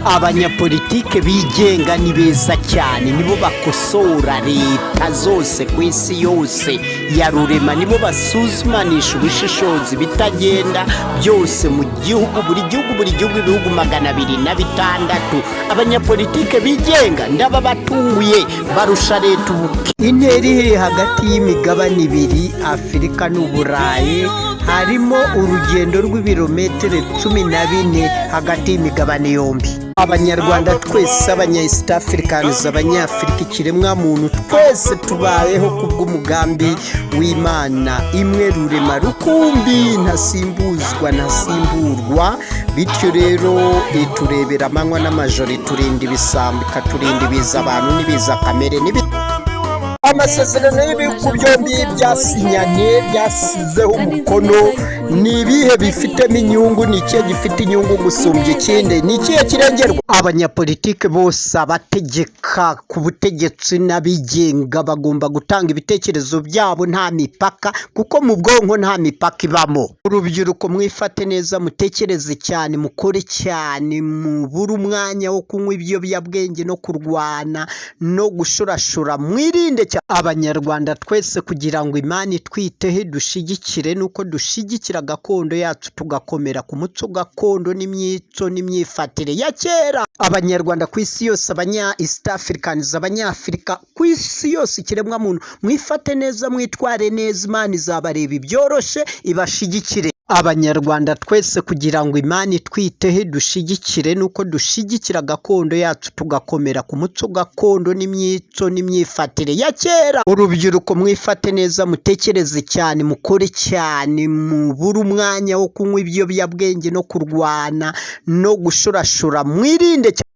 Abanyapolitike bigenga ni beza cyane, nibo bakosora leta zose ku isi yose ya rurema, nibo basuzumanisha ubushishozi bitagenda byose mu gihugu, buri gihugu, buri gihugu, ibihugu 206. Abanyapolitike bigenga ndababatunguye, barusha leta ubuke. Intera iri hagati y'imigabane ibiri, Afurika n'Uburayi, harimo urugendo rw'ibirometero 14 hagati y'imigabane yombi. Abanyarwanda twese, abanya East Africans, Abanyafurika, ikiremwamuntu twese tubayeho kubw'umugambi w'Imana imwe rurema rukumbi, ntasimbuzwa, ntasimburwa. Bityo rero iturebera amanywa n'amajoro, iturinda ibisambo, ikaturinda ibiza abantu n'ibiza kamere n'ibi. Amasezerano y'ibihugu byombi byasinyanye, byasizeho umukono, ni ibihe bifitemo inyungu? Ni ikihe gifite inyungu gusumbya ikindi? Ni ikihe kirengerwa? Abanyapolitike bose, abategeka ku butegetsi n'abigenga, bagomba gutanga ibitekerezo byabo nta mipaka, kuko mu bwonko nta mipaka ibamo. Urubyiruko, mwifate neza, mutekereze cyane, mukore cyane, mubure umwanya wo kunywa ibiyobyabwenge no kurwana no gushurashura, mwirinde cyane. Abanyarwanda twese, kugira ngo Imana itwiteho, dushigikire nuko dushyigikira gakondo yacu, tugakomera ku muco gakondo n'imyico n'imyifatire ya kera. Abanyarwanda ku isi yose, abanya East Africans, Abanyafurika ku isi yose, ikiremwamuntu, mwifate neza, mwitware neza, Imana izabareba ibyoroshe, ibashigikire. Abanyarwanda twese, kugira ngo Imana itwiteho, dushyigikire nuko dushyigikira gakondo yacu, tugakomera ku muco gakondo n'imyico n'imyifatire ya kera. Urubyiruko, mwifate neza, mutekereze cyane, mukore cyane, mubure umwanya wo kunywa ibiyobyabwenge no kurwana no gushurashura, mwirinde cyane.